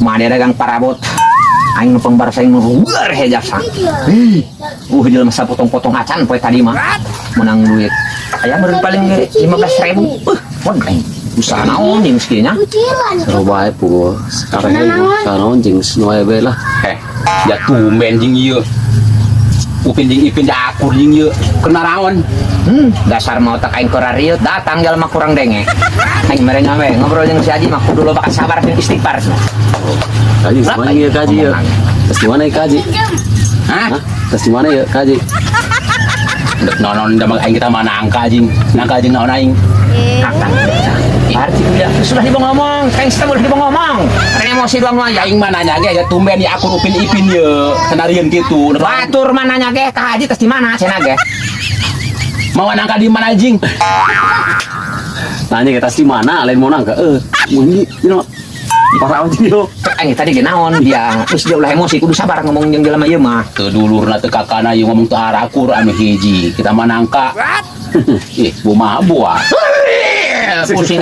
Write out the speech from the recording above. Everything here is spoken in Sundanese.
Mana dagang parabot. Aing nu pangbarasa aing nu luar hejasa. Jelema sapotong-potong acan poe tadi mah. Menang duit. Aya meureun paling ge 15.000. Pon aing. Usaha naon jeung geus nya? Seru bae puguh. Sekarang naon jeung nu aya bae lah. Eh, ya tumben jeung ieu. Upin jeung Ipin da akur jeung ieu. Kena naon? Dasar mau tak aing korariut datang jelema kurang denge. Aing mere we ngobrol jeung si Haji mah kudu loba sabar jeung istighfar. Kaji mana ya kaji ya? Tas di mana ya kaji? Hah? Hah? Tas di mana ya kaji? Dek nonon da aing kita mah nangka jeung. Nangka jeung naon aing? Kakang. Berarti udah sudah dibawa ngomong, kain kita udah dibawa ngomong. Karena emosi doang mah ya. Aing mah nanya ge ya tumben ya akur Upin Ipin ye. Senarieun kitu. Batur mah nanya ge ka Haji tas di mana cenah ge. Mau nangka di mana jing? Nanya ke tas di mana? Lain mau nangka. Eh, mun di you Parah aja yo. Cek aing tadi ge naon dia terus dia ulah emosi kudu sabar ngomong jeung jelema ieu mah. Teu dulurna teu kakana ieu ngomong teu arakur anu hiji. Kita mah nangka. Ih, bu mah buah. Pusing.